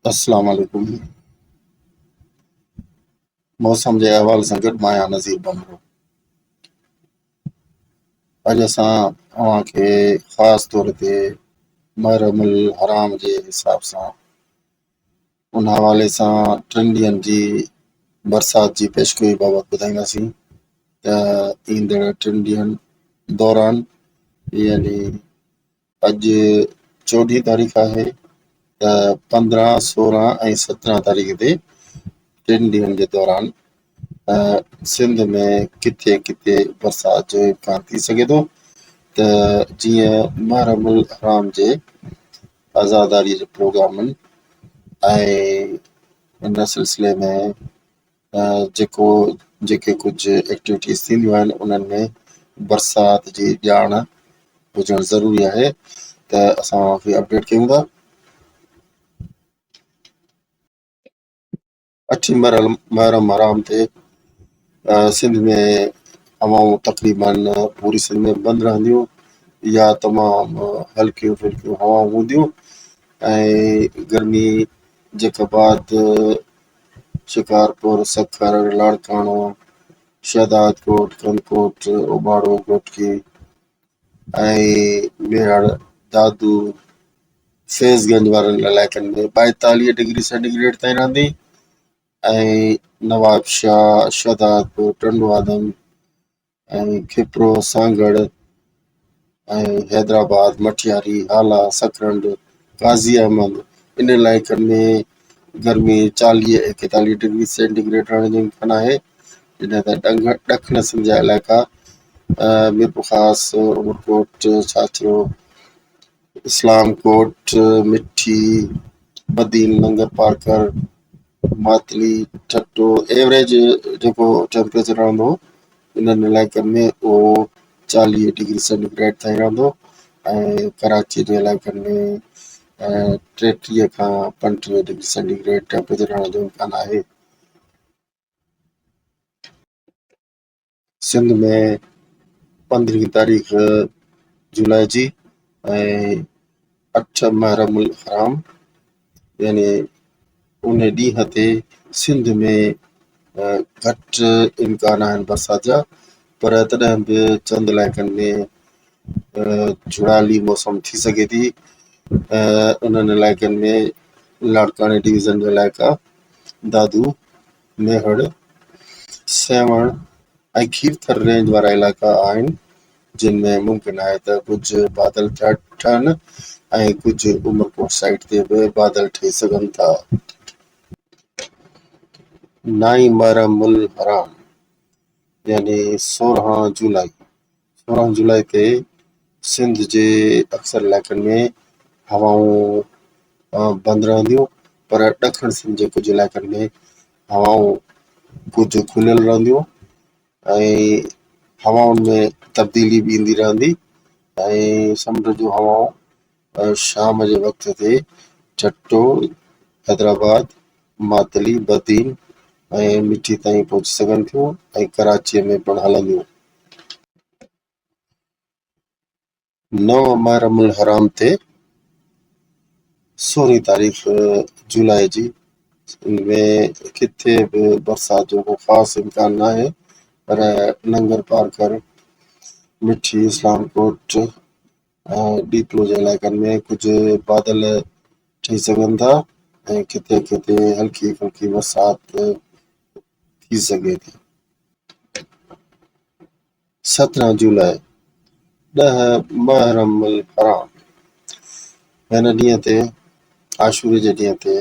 السلام عليڪم موسم جي احوال سان گڏ مان آهيان نذير ڀنڀرو. اڄ اسان اوهان کي خاص طور تي محرم الحرام جي حساب سان ان حوالي سان ٽن ڏينهن جي برسات جي پيشگوئي بابت ٻڌائينداسين ته ايندڙ ٽن ڏينهن دوران يعني اڄ چوڏهين تاريخ آهي ته 15، 16 ۽ 17 تاريخ تي ٽن ڏينهن جي دوران سنڌ ۾ ڪٿي ڪٿي برسات جو امڪان ٿي سگهي ٿو ته جيئن محرم الحرام جي عزاداري جي پروگرامن ۽ ان سلسلي ۾ جيڪو جيڪي ڪجهه ايڪٽيوٽيز ٿينديون آهن انهن ۾ برسات جي ڄاڻ هجڻ ضروري آهي ته اسان اوهان کي اپڊيٽ ڪيون ٿا. اٺين محرم حرام تي سنڌ ۾ هوائون تقريبن پوري سنڌ ۾ بند رهنديون يا تمام هلڪيون ڦلڪيون هوائون هونديون ۽ گرمي جيڪب آباد شڪارپور، سکر، لاڙڪاڻو، شهدادڪوٽ، ڪنڌڪوٽ، اوٻاڙو، گهوٽڪي ۽ ميهڙ، دادو، فيض گنج وارن علائقن ۾ 42 ڊگري سينٽي گريڊ تائين رهندي ۽ نوابشاهه، شهدادپور، ٽنڊو آدم ۽ کپرو، سانگهڙ ۽ حيدرآباد، مٽياري، هالا، سڪرنڊ، قاضي احمد ان علائقن ۾ گرمي 40 41 ڊگري سينٽي گريڊ رهڻ جو امڪان آهي. جڏهن ته ڏکڻ سنڌ جا علائقا ميرپورخاص، عمرڪوٽ، ڇاڇرو، اسلام ڪوٽ، مٺي، بدين، ننگر پارڪر، ماتلي، ٺٽو ايوريج جيڪو ٽيمپريچر رهندو انهن علائقن ۾ اهو 40 ڊگري سينٽي گريڊ تائين رهندو ۽ ڪراچي جي علائقن ۾ 33 کان 35 ڊگري سينٽي گريڊ ٽيمپريچر رهڻ جو امڪان آهي. سنڌ ۾ 15 تاريخ جولاء جي ۽ 8 محرم الحرام يعني ان ڏينهن تي سنڌ ۾ گهٽ امڪان آهن برسات جا پر تڏهن به چند علائقن ۾ جهڙالي موسم ٿي سگهي ٿي. انهن علائقن ۾ لاڙڪاڻي ڊويزن جا علائقا، دادو، ميهڙ، سيوهڻ ۽ کيرٿر رينج وارا علائقا آهن، جن ۾ ممڪن آهي ته ڪجهه بادل ٺهن ۽ ڪجهه عمرڪوٽ سائيڊ تي به بادل ٺهي سگهن ٿا. نائين محرم الحرام يعني 16 جولائي 16 جولاء تي سنڌ جي اڪثر علائقن ۾ هوائون بند رهنديون پر ڏکڻ سنڌ جي ڪجهه علائقن ۾ هوائون ڪجهه کليل رهنديون ۽ هوائن ۾ تبديلي به ايندي رهندي ۽ سمنڊ جون هوائون شام جي وقت تي ٺٽو، حيدرآباد، ماتلي، بدين ۽ مٺي تائين پهچي سگهن ٿيون ۽ ڪراچيء ۾ پڻ هلنديون. 9 محرم الحرام تي 16 تاريخ جولاء جي ۾ ڪٿي به برسات جو ڪو خاص امڪان ناهي پر ننگر پارڪر، مٺي، اسلام ڪوٽ ۽ ڏيپلو جي علائقن ۾ ڪجهه بادل ٺهي سگهن ٿا ۽ ڪٿي ڪٿي هلڪي ڦلڪي برسات ٿي سگهي ٿي. 17 جولاء، 10 محرم الحرام، هن ڏينهن تي عاشوري جي ڏينهن تي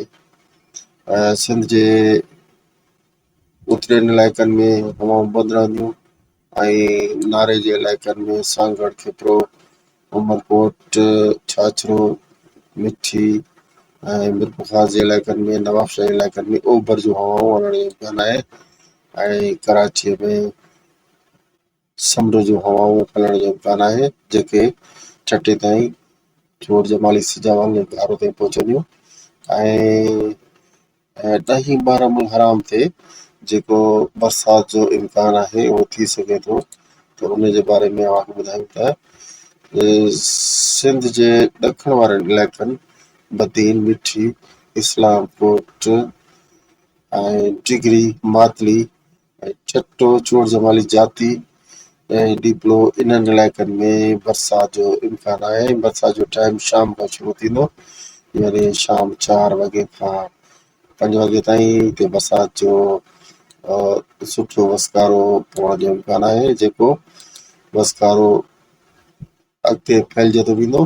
سنڌ جي اترين علائقن ۾ هوائون بند رهنديون ۽ ناري جي علائقن ۾ سانگهڙ، کپرو، عمرڪوٽ، ڇاڇرو، مٺي ۽ ميرپورخاص جي علائقن ۾ نوابشاهه جي علائقن ۾ اوڀر جون هوائون هلڻ جو امڪان آهي ۽ ڪراچيء ۾ سمنڊ جون هوائون هلڻ جو امڪان آهي، جيڪي ٺٽي تائين، ٺوڙ جمالي، سجاول ۽ گهارو تائين پهچنديون ۽ ڏهين محرم الحرام تي جيڪو برسات جو امڪان آهي اهو ٿي سگهي ٿو ته ان جي باري ۾ اوهان کي ٻڌايون ته سنڌ جي ڏکڻ وارن علائقن بدين، مٺي اسلام ڪوٽ ۽ ڊگهڙي، ماتلي ۽ ٺٽو، چوهڙ جمالي، جاتي ۽ ڏيپلو انهن علائقن ۾ برسات جو امڪان آهي ۽ برسات جو ٽائيم شام کان شروع ٿيندو يعني شام 4 وڳي کان 5 وڳي تائين هتي برسات جو سٺو وسڪارو پوڻ جو امڪان آهي جيڪو وسڪارو اڳتي ڦهلجندو ويندو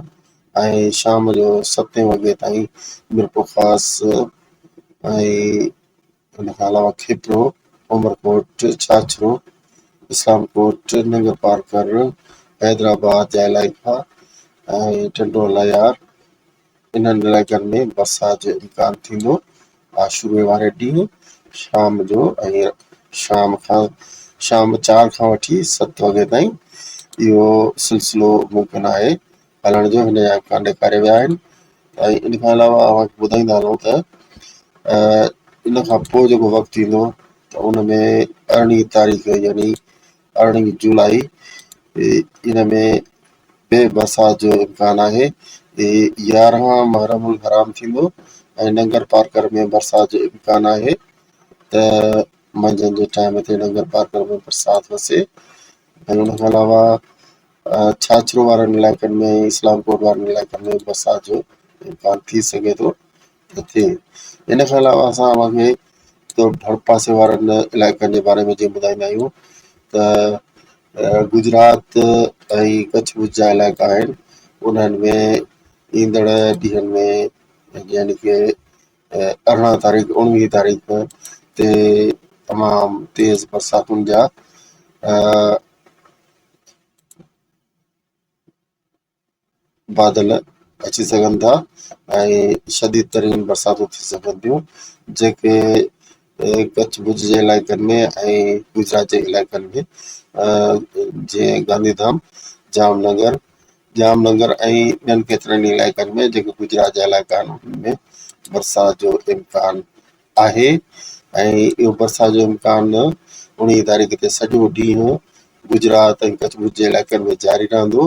۽ شام جو ستين وڳي تائين ميرپورخاص ۽ ان کان علاوه کيترو، عمرڪوٽ، ڇاڇرو، اسلام ڪوٽ، ننگر پارڪر، حيدرآباد جا علائقا ۽ ٽنڊو الهيار انهن علائقن ۾ برسات جو امڪان ٿيندو. عاشوري واري ڏينهن شام جو ۽ شام کان شام 4 کان وٺي 7 وڳي تائين اهو سلسلو ممڪن آهي هلڻ جو هن جا امڪان ڏيکاريا ويا آهن ۽ ان کان علاوه اوهان کي ٻڌائيندا هلون ته ان کان پوء جيڪو وقت ايندو ته ان ۾ 18 تاريخ يعني 18 جولائي ان ۾ به برسات جو امڪان آهي. 11 محرم الحرام ٿيندو ۽ ننگر پارڪر ۾ برسات جو امڪان آهي ته منجهند جي ٽائيم تي ننگر پارڪر ۾ برسات وسي ۽ ان کان علاوه ڇاڇرو وارن علائقن ۾ اسلام ڪوٽ وارن علائقن ۾ برسات جو امڪان ٿي سگهي ٿو ته ٿئي. ان کان علاوه اسان اوهان کي ته ڀرپاسي وارن علائقن جي باري ۾ جيئن ٻڌائيندا آهيون ته گجرات ۽ ڪڇ ڀڄ جا علائقا آهن انهن ۾ ايندڙ ڏينهن ۾ يعني ڪي 18 تاريخ 19 تاريخ تي تمام تيز برساتن جا بادل اچي سگهن ٿا ۽ شديد ترين برساتون ٿي سگهن ٿيون جيڪي ڪڇ ڀڄ جي علائقن ۾ ۽ گجرات جي علائقن ۾ جيئن گانڌي ڌام، جام نگر، ڄام نگر ۽ ٻين ڪيترن ئي علائقن ۾ جيڪي گجرات جا علائقا آهن انهن ۾ برسات جو امڪان آهي ۽ اهو برسات جو امڪان 19 تاريخ تي سڄو ڏينهن گجرات ۽ ڪڇ ڀڄ جي علائقن ۾ جاري رهندو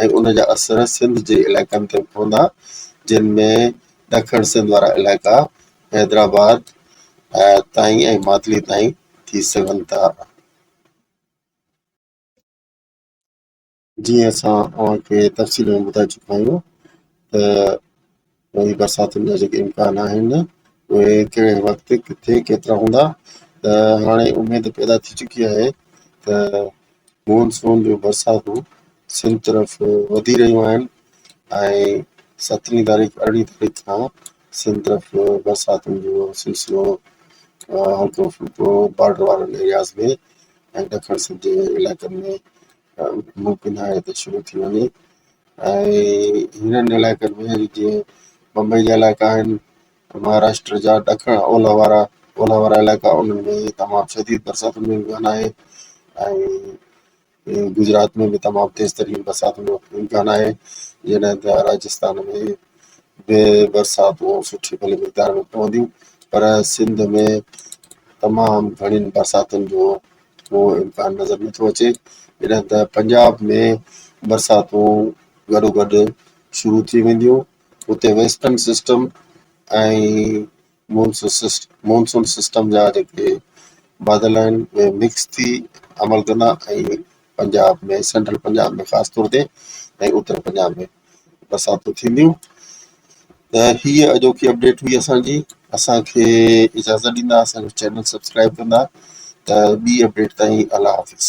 ۽ ان جا اثر سنڌ جي علائقن تي به پوندا جن ۾ ڏکڻ سنڌ وارا علائقا حيدرآباد تائين ۽ ماتلي تائين ٿي سگهن ٿا. جيئن اسان اوهان کي تفصيل ۾ ٻڌائي چڪا آهيون ته وري برساتن جا جيڪي امڪان آهن اهي ڪهڙي وقت ڪٿي ڪيترا هوندا ته هاڻي اميد پيدا ٿي چڪي آهي ته مون سون جون برساتون سنڌ طرف وڌي رهيون آهن ۽ سترهين تاريخ 18 تاريخ کان سنڌ طرف برساتن جو سلسلو هلڪو ڦلڪو بارڊر وارن ايرياز ۾ ۽ ڏکڻ سنڌ جي علائقن ۾ ممڪن آهي ته شروع ٿي وڃي ۽ هنن علائقن ۾ جيئن بمبئي جا علائقا آهن مهاراشٽر جا ڏکڻ اولهه وارا اولهه وارا علائقا انهن ۾ تمام شديد برساتن جو امڪان آهي ۽ گجرات ۾ به تمام تيز ترين برساتن جو امڪان آهي جڏهن ته راجسٿان ۾ به برساتون سٺي ڀلي مقدار ۾ پونديون پر سنڌ ۾ تمام گهڻين برساتن جو ڪو امڪان نظر نٿو اچي جڏهن ته پنجاب ۾ برساتون گڏو گڏ شروع ٿي وينديون اتي ويسٽرن سسٽم ۽ مونسون سسٽم جا جيڪي بادل آهن اهي مڪس ٿي عمل ڪندا ۽ پنجاب ۾ سينٽرل پنجاب ۾ خاص طور تي ۽ اتر پنجاب ۾ برساتون ٿينديون ته هيء اڄوڪي اپڊيٽ هئي اسان جي اسان کي اجازت ڏيندا اسان جو چينل سبسڪرائب ڪندا ته ٻي اپڊيٽ تائين الله حافظ.